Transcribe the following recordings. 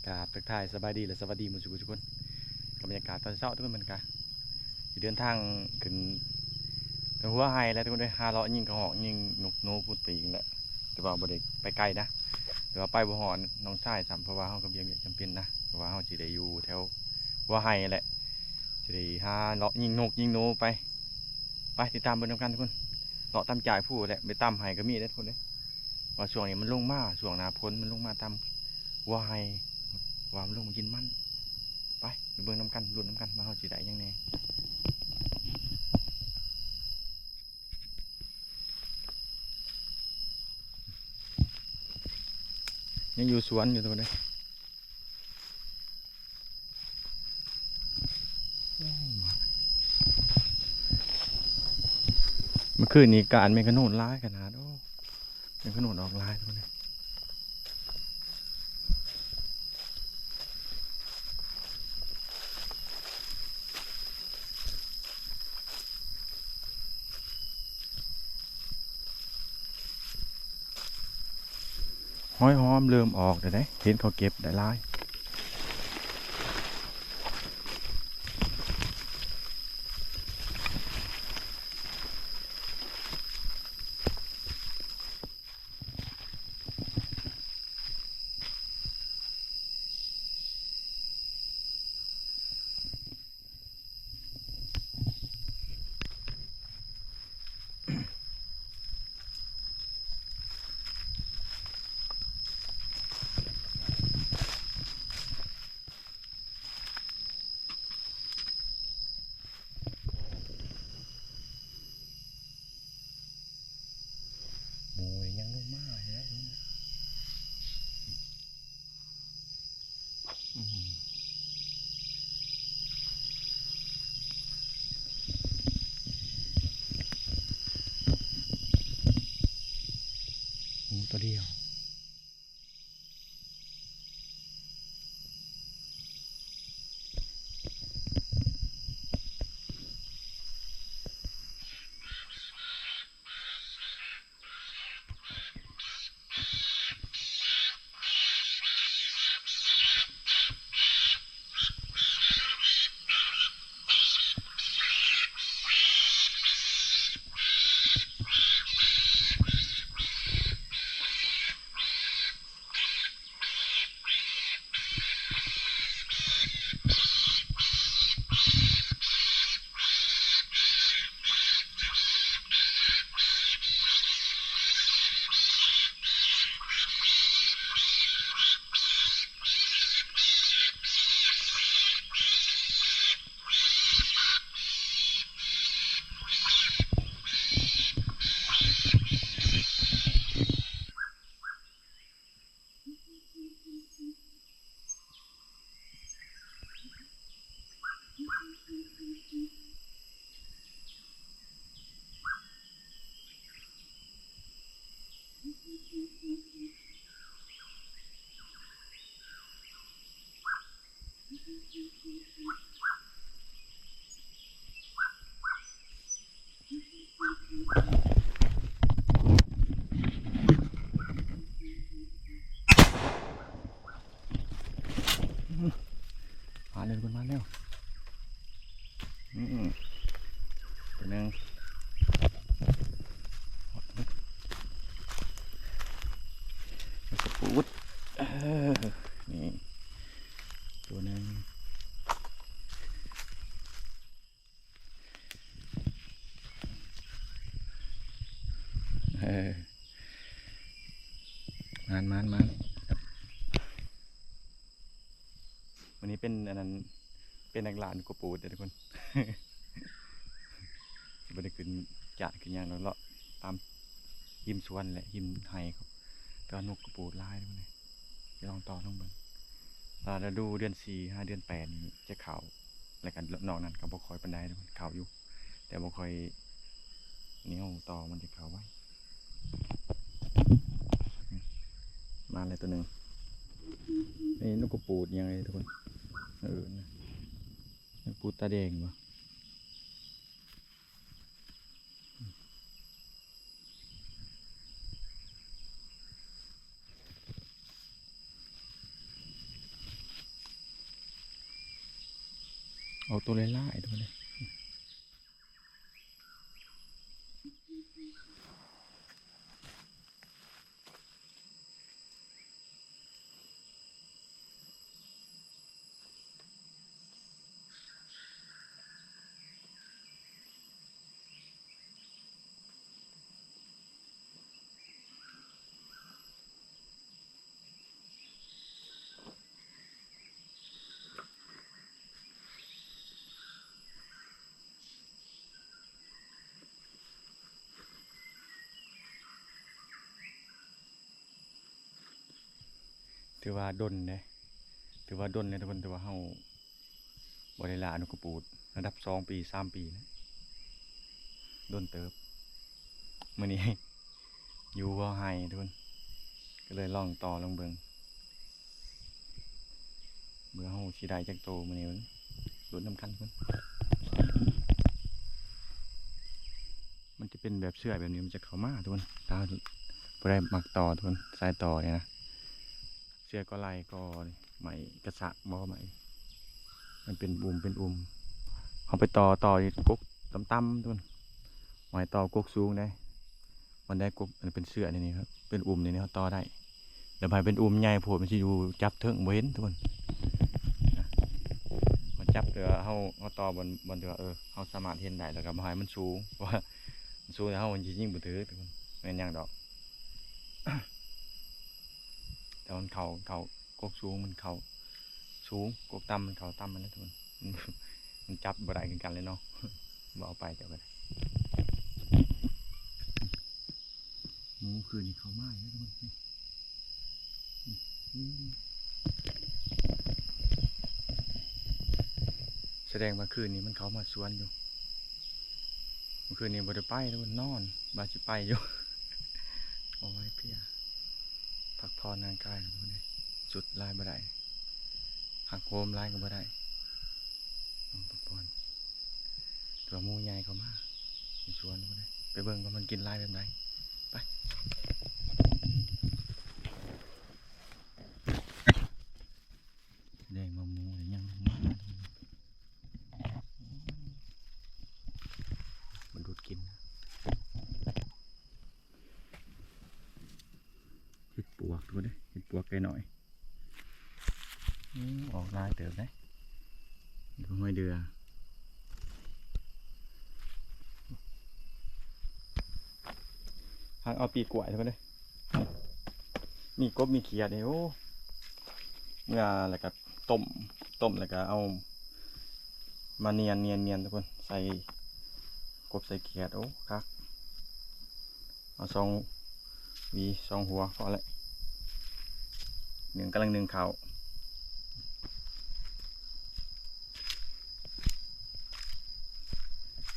ກາບທັກທາຍສະບາຍດີ ແລະ ສະຫວັດດີໝູ່ສູ່ຜູ້ສູ່ຄົນ. ກັບບັນຍາກາດຕອນເຊົ້າ ທຸກຄົນ ມັນກະຊິເດີນທາງຂຶ້ນໄປຫົວໄຮ່ແລ້ວ ທຸກຄົນເອີຍ. ຫາເລາະຍິງກະຮອກ ຍິງນົກໜູພຸ້ນໄປອີກແຫຼະ, ແຕ່ວ່າບໍ່ໄດ້ໄປໄກນະ, ແຕ່ວ່າໄປບໍ່ຮອດນ້ອງຊາຍຊ້ຳ ເພາະວ່າເຮົາກໍວຽກ ວຽກຈຳເປັນນະ, ເພາະວ່າເຮົາຊິໄດ້ຢູ່ແຖວຫົວໄຮ່ແຫຼະ, ຊິໄດ້ຫາເລາະຍິງນົກຍິງໜູໄປ. ໄປຕິດຕາມເບິ່ງນຳກັນ ທຸກຄົນ. ເລາະຕາມຈາກພູແຫຼະ, ໄປຕາມໄຮ່ກໍມີເດ້ ທຸກຄົນເດ້. ວ່າຊ່ວງນີ້ມັນລົງມາ ຊ່ວງໜ້າຝົນມັນລົງມາຕາມຫົວໄຮ່ ວ່າມັນລົງມາກິນມັນ. ໄປ ໄປເບິ່ງນຳກັນ ລຸ້ນນຳກັນວ່າເຮົາຊິໄດ້ຫຍັງແດ່. ຍັງຢູ່ສວນຢູ່ ທຸກຄົນເດ້. ເມື່ອຄືນນີ້ການແມງຂະໜູນຫຼາຍຂະໜາດ. ໂອ້ ແມງຂະໜູນອອກຫຼາຍ ທຸກຄົນເດ້. ຫອຍຫອມເລີ່ມອອກແລ້ວເດ້ ເຫັນເຂົາເກັບໄດ້ຫຼາຍ. ໂອ້ຍ ຍັງລົງມາອີກແລ້ວ. ອືມ ໂອ້ ຕົວດຽວ. ມາແລ້ວ ມາແລ້ວ ອືມ ຕົວໜຶ່ງ ກະປູດ ເອີ ນີ້ ຕົວໜຶ່ງ ເອີ ມານ ມານ ມານ. ມື້ນີ້ເປັນອັນນັ້ນ ເປັນນັກລ່ານົກກະປູດເດ້ທຸກຄົນ ບໍ່ໄດ້ຂຶ້ນຈາດຂຶ້ນຫຍັງດອກ ເລາະຕາມຮິມສວນແຫຼະ ຮິມໄຮ່ ແຕ່ວ່ານົກກະປູດຫຼາຍເດ້ມື້ນີ້ ໄປລອງຕໍ່ລອງເບິ່ງ ວ່າລະດູເດືອນສີ່ຫາເດືອນແປດນີ້ຈະເຂົ້າ ແລ້ວກໍນອກນັ້ນກໍບໍ່ຄ່ອຍປານໃດ ເຂົ້າຢູ່ ແຕ່ບໍ່ຄ່ອຍ ແນວຕໍ່ມັນຈະເຂົ້າໄວ. ມາແລ້ວຕົວໜຶ່ງ ນີ້ນົກກະປູດຫຍັງເດທຸກຄົນ ເອີ ນົກກະປູດຕາແດງບໍ? ມ ເອົາໂຕຫຼາຍໆ ໂຕນີ້. ຖືວ່າດົນເດ້ ຖືວ່າດົນເດ້ທຸກຄົນ ແຕ່ວ່າເຮົາບໍ່ໄດ້ລ່າອະນຸກະປູດລະດັບສອງປີ ສາມປີນະ ດົນເຕີບ. ມື້ນີ້ຢູ່ບໍ່ໄຮ່ທຸກຄົນ ກໍເລີຍລອງຕໍ່ລອງເບິ່ງ ເບິ່ງເຮົາຊິໄດ້ຈັກໂຕມື້ນີ້ ເບິ່ງລຸ້ນນຳກັນເພິ່ນ. ມັນຈະເປັນແບບເຊື້ອແບບນີ້ ມັນຈະເຂົ້າມາທຸກຄົນ ຖ້າຜູ້ໃດມັກຕໍ່ທຸກຄົນ ສາຍຕໍ່ນີ້ນະ ເຊື້ອກໍໄລ່ກໍໄມ້ກະສະບໍ່ ໄມ້ ມັນເປັນອຸ່ມ ເປັນອຸ່ມ ເຮົາໄປຕໍ່ ຕໍ່ຢູ່ກົກຕ່ຳໆ ທຸກຄົນ ບໍ່ໃຫ້ຕໍ່ກົກສູງເດ້. ມັນໄດ້ກົກ ອັນເປັນເຊື້ອນີ້ ນີ້ເປັນອຸ່ມນີ້ ນີ້ເຮົາຕໍ່ໄດ້ ແລ້ວໃຫ້ເປັນອຸ່ມໃຫຍ່ໂພດ ມັນຊິຢູ່ຈັບເທິງ ບໍ່ເຫັນທຸກຄົນ. ເຮົາຈັບ ແຕ່ວ່າເຮົາ ເຮົາຕໍ່ບ່ອນ ບ່ອນທີ່ວ່າ ເອີ ເຮົາສາມາດເຫັນໄດ້ ແລ້ວກໍບໍ່ໃຫ້ມັນສູງ ເພາະວ່າມັນສູງແລ້ວເຮົາມັນຊິຍິງບໍ່ຖືກ ແມ່ນຫຍັງດອກ. ແຕ່ມັນເຂົ້າ ເຂົ້າ ກົກສູງມັນເຂົ້າສູງ ກົກຕ່ຳມັນເຂົ້າຕ່ຳ ມັນ ມັນຈັບບໍ່ໄດ້ຄືກັນເລີຍເນາະ ບໍ່ເອົາໄປເຈົ້າກໍໄດ້. ໝູຄືນນີ້ເຂົ້າມາອີກແລ້ວທຸກຄົນ ສະແດງວ່າຄືນນີ້ມັນເຂົ້າມາສວນຢູ່. ມື້ຄືນນີ້ບໍ່ໄດ້ໄປເດ້ ນອນ ວ່າຊິໄປຢູ່ ໂອ້ຍ ເພຍ ພັກຜ່ອນຮ່າງກາຍ ສຸດຫຼາຍບໍ່ໄດ້ ຫັກໂຫມຫຼາຍກໍບໍ່ໄດ້ ພັກຜ່ອນ. ຕົວໝູໃຫຍ່ເຂົ້າມາໃນສວນ ໄປເບິ່ງວ່າມັນກິນຫຼາຍແບບໃດ ໄປ. ແດງວ່າໝູໄດ້ຍັງມາ ມັນດູດກິນ ເຫັດປວກ ທຸກຄົນເດ້ ເຫັດປວກໄກ່ນ້ອຍ. ອືມ ອອກຫຼາຍເຕີບເດ້ ຫ້ອຍເດືອ ຫາກເອົາປີກກ້ວຍ ທຸກຄົນເດ້. ມີກົບມີຂຽດນີ້ ໂອ້ ເມື່ອແລ້ວກໍຕົ້ມ ຕົ້ມແລ້ວກໍເອົາມານຽນ ນຽນ ນຽນ ທຸກຄົນ ໃສ່ກົບໃສ່ຂຽດ ໂອ້ ຄັກ. ເອົາສອງຫວີສອງຫົວພໍແລ້ວ ໜຶ້ງ ກຳລັງໜຶ້ງເຂົ້າ.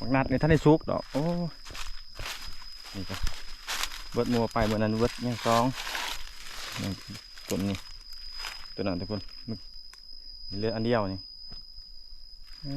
ບັກນັດນີ້ທັນໄດ້ສຸກດອກ ໂອ້ ນີ້ກໍເບິດໝູ່ໄປ ມື້ນັ້ນເບິດຍັງສອງ ນີ້ ຕົ້ນນີ້ ຕົ້ນນັ້ນທຸກຄົນ ນີ້ເຫຼືອອັນດຽວນີ້ ເອີ.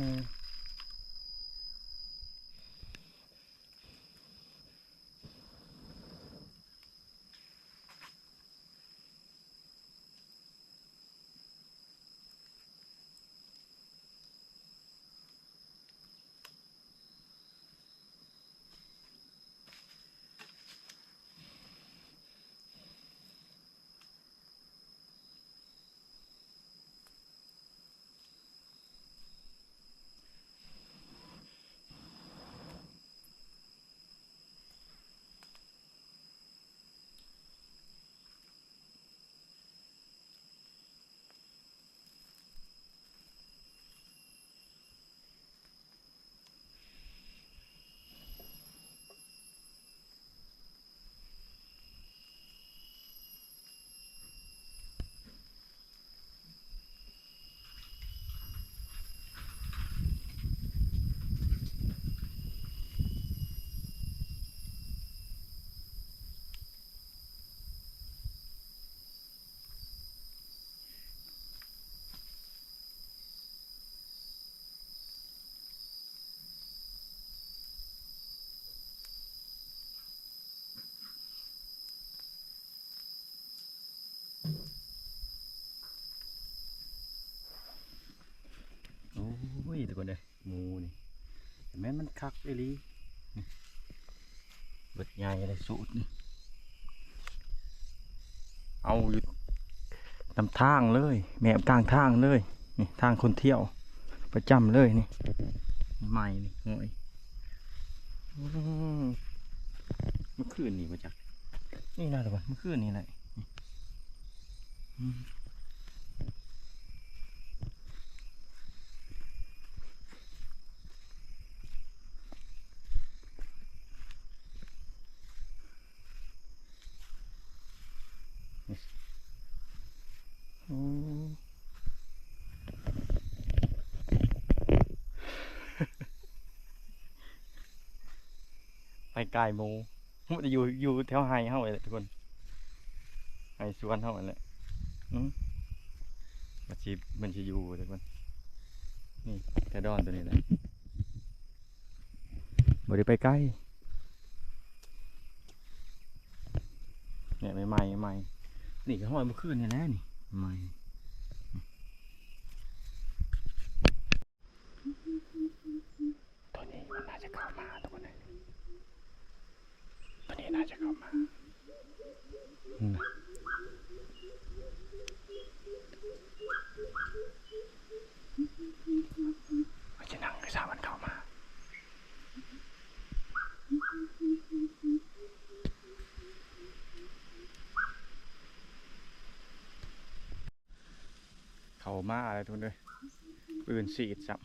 ໂອ້ຍ ທຸກຄົນເອີຍ ໝູນີ້ ແມ່ນມັນຄັກອີ່ຫຼີ ນີ້ ເບິດໃຫຍ່ເລີຍສູດນີ້ ເອົາຢູ່ນຳທາງເລີຍ ແມບກາງທາງເລີຍ ນີ້ທາງຄົນທ່ຽວປະຈຳເລີຍນີ້ ໃໝ່ນີ້ ໂອ້ຍ ອືມ ມື້ຄືນນີ້ບໍ່ຈັກ ນີ້ນະ ທຸກຄົນ ມື້ຄືນນີ້ແຫຼະ ນີ້ ອືມ ໂອ້ ໄປກາຍໝູ່ ມັນຈະຢູ່ ຢູ່ແຖວໄຮ່ເຮົານີ້ແຫຼະທຸກຄົນ ໄຮ່ສວນເຮົານີ້ແຫຼະ ອືມ ມັນຊິ ມັນຊິຢູ່ທຸກຄົນ ນີ້ແຖວດອນໂຕນີ້ແຫຼະ ບໍ່ໄດ້ໄປໄກ ແບບໃໝ່ໆ ນີ້ກໍຫ້ອຍມື້ຄືນນີ້ແຫຼະນີ້ ໃໝ່ ໂຕນີ້ມັນໜ້າຈະເຂົ້າມາ ທຸກຄົນເອີຍ ໂຕນີ້ໜ້າຈະເຂົ້າມາ ອືມ ມັນຈະນັ່ງໃຫ້ສາມັນເຂົ້າມາ ເຂົ້າມາແລ້ວທຸກຄົນເອີຍ ປືນສີດຊ້ຳ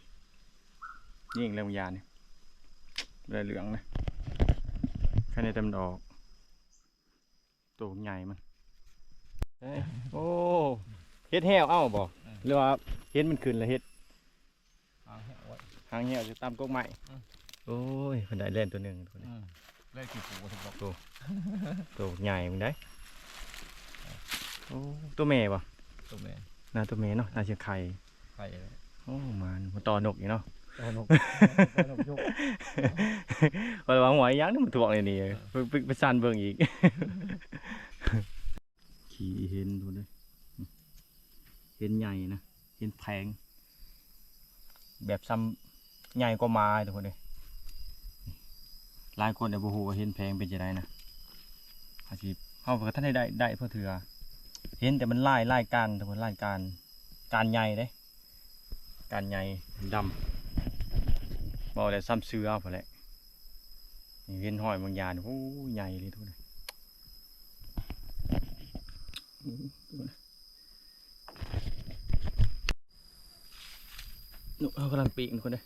ຍິງແລ້ວບາງຢ່າງນີ້ ບໍ່ໄດ້ເລື່ອງນະ ຄັນໄດ້ແຕ່ມັນອອກ ໂຕໃຫຍ່ມັນ ເອີຍ ໂອ້ ເຮັດແຫ້ວເອົາບໍ່ ເອີ ຫຼືວ່າເຫັນມັນຂຶ້ນແລ້ວເຮັດ ຫາງແຫ້ວໄວ້ ຫາງແຫ້ວຢູ່ຕາມກົກໄມ້ ອືມ ໂອ້ຍ ເພິ່ນໄດ້ແລ່ນໂຕໜຶ່ງ ອືມ ໄດ້ຂີ້ປູ ໂຕ ໂຕໃຫຍ່ມັນໄດ ໂອ້ ໂຕແມ່ບໍ່ ໂຕແມ່ ໜ້າໂຕແມ່ເນາະ ໜ້າຊິໄຂ່ ໄຂ່ແລ້ວ ໂອ້ ມານ ມາຕໍ່ນົກອີກເນາະ ຕໍ່ນົກ ຕໍ່ນົກຍົກ ຂ້ອຍວ່າຫົວອີຫຍັງນີ້ມັນຖ່ວງໃນນີ້ ເອີ ໄປ ໄປ ໄປສັ່ນເບິ່ງອີກ ຂີ້ເຫັນພຸ້ນເດ້ ເຫັນໃຫຍ່ນະ ເຫັນແຜງ ແບບສ່ຳໃຫຍ່ກວ່າໝາ ທຸກຄົນເອີຍ ຫຼາຍຄົນອະບໍ່ຮູ້ວ່າເຫັນແຜງເປັນຈັ່ງໃດນະ ເຮົາຊິ ເຮົາກໍທັນໄດ້ ໄດ້ ໄດ້ພໍເທື່ອ ເຫັນແຕ່ມັນລາຍ ລາຍການ ທຸກຄົນ ລາຍການ ການໃຫຍ່ເດ້ ການໃຫຍ່ດຳ ເວົ້າແລ້ວສ່ຳເສືອພຸ້ນແຫຼະ ນີ້ເຫັນຮອຍບາງຢ່າງ ໂອ້ ໃຫຍ່ເລີຍທຸກຄົນ ໂອ້ ນກເຮົາກຳລັງປີກ ທຸກຄົນເດີ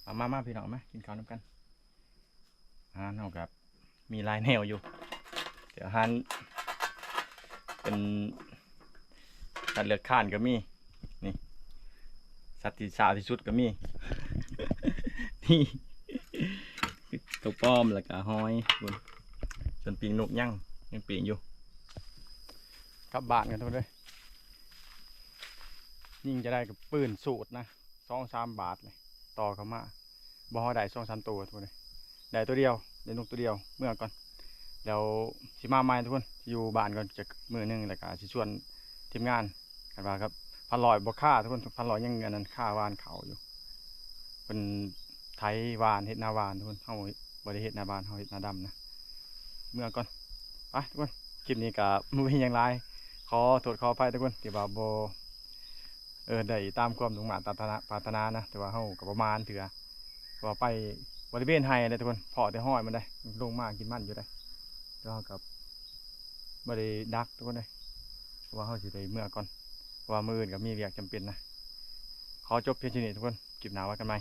ເອົາ ມາ ມາ ພີ່ນ້ອງ ມາກິນເຂົ້ານຳກັນ ອາຫານເຮົາກໍ ມີຫຼາຍແນວຢູ່ ແຕ່ອາຫານເປັນສັດເລືອກຄານກໍມີ ນີ້ ສັດທີ່ຊ້າທີ່ສຸດກໍມີ ນີ້ ຕົວປອມ ແລ້ວກໍຫອຍ ສ່ວນປີກນົກຍັງ ຍັງປີກຢູ່ ກັບບ້ານກັນທຸກຄົນເດີ ຍິງຈະໄດ້ກັບປືນສູດນະ ສອງສາມບາດເລີຍ ຕໍ່ເຂົ້າມາ ບໍ່ຮອດໄດ້ສອງສາມໂຕທຸກຄົນເອີຍ ໄດ້ໂຕດຽວ ໄດ້ນົກໂຕດຽວ ເມືອກ່ອນ ແລ້ວຊິມາໃໝ່ທຸກຄົນ ຢູ່ບ້ານກ່ອນຈັກມື້ໜຶ່ງ ແລ້ວກະຊິຊວນທີມງານ ຄັນວ່າກັບພັນຮ້ອຍບໍ່ຄາທຸກຄົນ ພັນຮ້ອຍຍັງອັນນັ້ນ ຄາຫວ່ານເຂົ້າຢູ່ ເພິ່ນໄຖຫວ່ານ ເຮັດນາຫວ່ານທຸກຄົນ ເຮົາບໍ່ໄດ້ເຮັດນາຫວ່ານ ເຮົາເຮັດນາດຳນະ ເມືອກ່ອນ ໄປທຸກຄົນ ຄລິບນີ້ກະບໍ່ມີຫຍັງຫຼາຍ ຂໍໂທດຂໍອະໄພທຸກຄົນ ທີ່ວ່າບໍ່ ເອີ ໄດ້ຕາມຄວາມມຸ່ງມາດປາດຖະໜາ ປາດຖະໜານະ ແຕ່ວ່າເຮົາກໍບໍ່ໝານເທື່ອ ເພາະວ່າໄປບໍລິເວນໄຮ່ແຫຼະທຸກຄົນ ພໍ້ແຕ່ຮອຍມັນໄດ໋ ລົງມາກິນມັນຢູ່ໄດ໋ ແຕ່ວ່າເຮົາກໍບໍ່ໄດ້ດັກທຸກຄົນເອີຍ ເພາະວ່າເຮົາຊິໄດ້ເມືອກ່ອນ ເພາະວ່າມື້ອື່ນກໍມີວຽກຈຳເປັນນະ ຂໍຈົບພຽງເທົ່ານີ້ທຸກຄົນ ຄລິບໜ້າວ່າກັນໃໝ່